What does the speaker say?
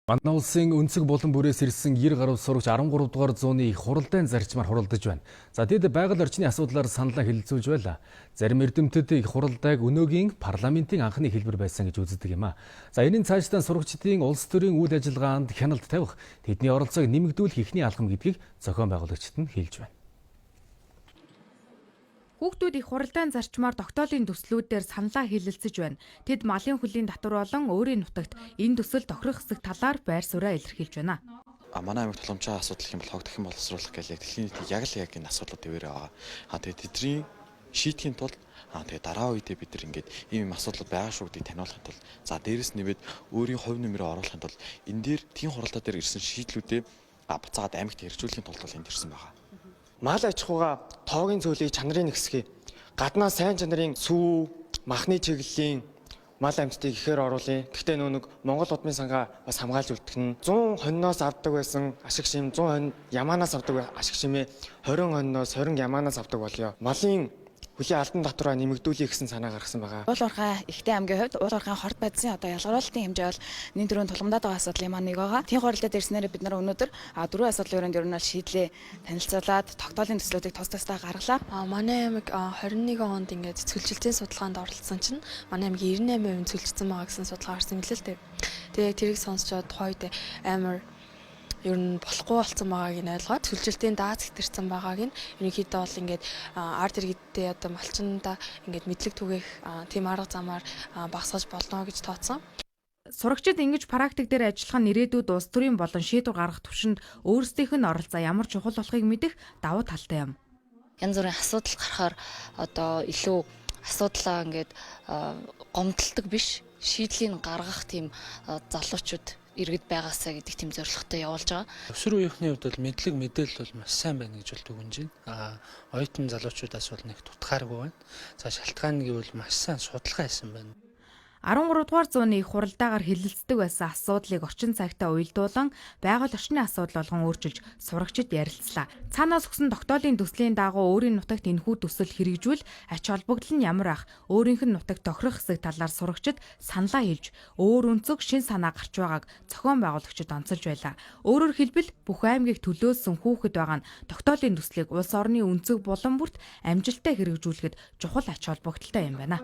Манай улсын өнцөг булан бүрээс ирсэн 90 гаруй сурагч 13 дугаар зууны их хуралдаан зарчмаар хуралдаж байна. За, тэд байгаль орчны асуудлаар саналаа хэлэлцүүлж байлаа. Зарим эрдэмтэд их хуралдааг өнөөгийн парламентын анхны хэлбэр байсан гэж үздэг юм а. За, энэ нь цаашдаа сурагчдын улс төрийн үйл ажиллагаанд хяналт тавих, тэдний оролцоог нэмэгдүүлэх эхний алхам гэдгийг зохион байгуулагчид нь хэлж байна. Хүүхдүүд их хуралдаан зарчмаар тогтоолын төслүүдээр саналаа хэлэлцэж байна. Тэд малын хөлийн татвар болон өөрийн нутагт энэ төсөл тохирох хэсэг талаар байр сууриа илэрхийлж байна. А манай аймагт тулгамдтай асуудал гэх юм бол хог дахин боловсруулах гэх яг дэлхийн нийтийн яг л яг энэ асуудлууд хэвээрээ байгаа. А тэгээд тэдний шийдэхийн тулд, тэгээд дараа үедээ бид нар ингээд ийм юм асуудлууд байгаа шүү гэдгийг таниулахын тулд, за, дээрэс нэмээд өөрийн хувь нэмрээ оруулахын тулд энэ дээр тийм хуралдаа дээр ирсэн шийдлүүдээ буцаагаад аймагт хэрэгжүүлэхийн тулд бол энд ирсэн байгаа. Мал аж ахуйгаа тоогийн цөөлийг чанарыг нэхсгэе. Гаднаа сайн чанарын сүү, махны чиглэлийн мал амьтдыг ихээр оруулъя. Гэхдээ нөө нэг Монгол удмын сангаа бас хамгаалж үлдэх нь 100 хоньноос авдаг байсан ашиг шим, 100 хонь ямаанаас авдаг ашиг шимээ 20 хоньноос 20 ямаанаас авдаг болъё. Малын хөлийн албан татвараа нэмэгдүүлье гэсэн санаа гаргасан байгаа. Уул уурхай ихтэй аймгийн хувьд уул уурхайн хорт бодисын одоо ялгаруулалтын хэмжээ бол нэн түрүүн тулгамдаад байгаа асуудлын маань нэг байгаа. Тийм хуралдаад ирснээр бид нар өнөөдөр дөрвөн асуудлын өрөөнд ер нь бол шийдлээ танилцуулаад, тогтоолын төслүүдийг тус тусдаа гаргалаа. Манай аймаг 21 онд ингээд цөлжилтийн судалгаанд оролцсон чинь манай аймгийн 98% цөлжсөн байгаа гэсэн судалгаа гарсан мэлээ л дээ. Тэгээ тэрийг сонсчоод тухайн үед амар ер нь болохгүй болсон байгааг нь ойлгоод, цөлжилтийн дааз хэтэрсэн байгааг нь ерөнхийдөө бол ингээд ард иргэдтэй, одоо малчиндаа ингээд мэдлэг түгээх тийм арга замаар багасгаж болно гэж тооцсон. Сурагчид ингэж практик дээр ажиллах нь ирээдүйд улс төрийн болон шийдвэр гаргах түвшинд өөрсдийнх нь оролцоо ямар чухал болохыг мэдэх давуу талтай юм. Янз бүрийн асуудал гарахаар одоо илүү асуудлаа ингээд гомдолдог биш, шийдлийг гаргах тийм залуучууд иргэд байгаасаа гэдэг тийм зорилготой явуулж байгаа. Өсвөр үеийнхний хувьд бол мэдлэг мэдээлэл бол маш сайн байна гэж бол дүгнэж байна. Оюутан залуучуудаас бол нэг дутхааргүй байна. За, шалтгаан гэвэл маш сайн судалгаа хийсэн байна. 13 дугаар зууны их хуралдаагаар хэлэлцдэг байсан асуудлыг орчин цагтай уялдуулан, байгаль орчны асуудал болгон өөрчилж сурагчид ярилцлаа. Цаанаас өгсөн тогтоолын төслийн дагуу өөрийн нутагт энэхүү төсөл хэрэгжүүл ач холбогдол нь ямар ах, өөрийнх нь нутагт тохирох хэсэг талаар сурагчид саналаа хэлж, өөр өнцөг шин санаа гарч байгааг зохион байгуулагчид онцолж байлаа. Өөрөөр хэлбэл, бүх аймгийг төлөөлсөн хүүхэд байгаа нь тогтоолын төслийг улс орны өнцөг булан бүрт амжилттай хэрэгжүүлэхэд чухал ач холбогдолтой юм байна.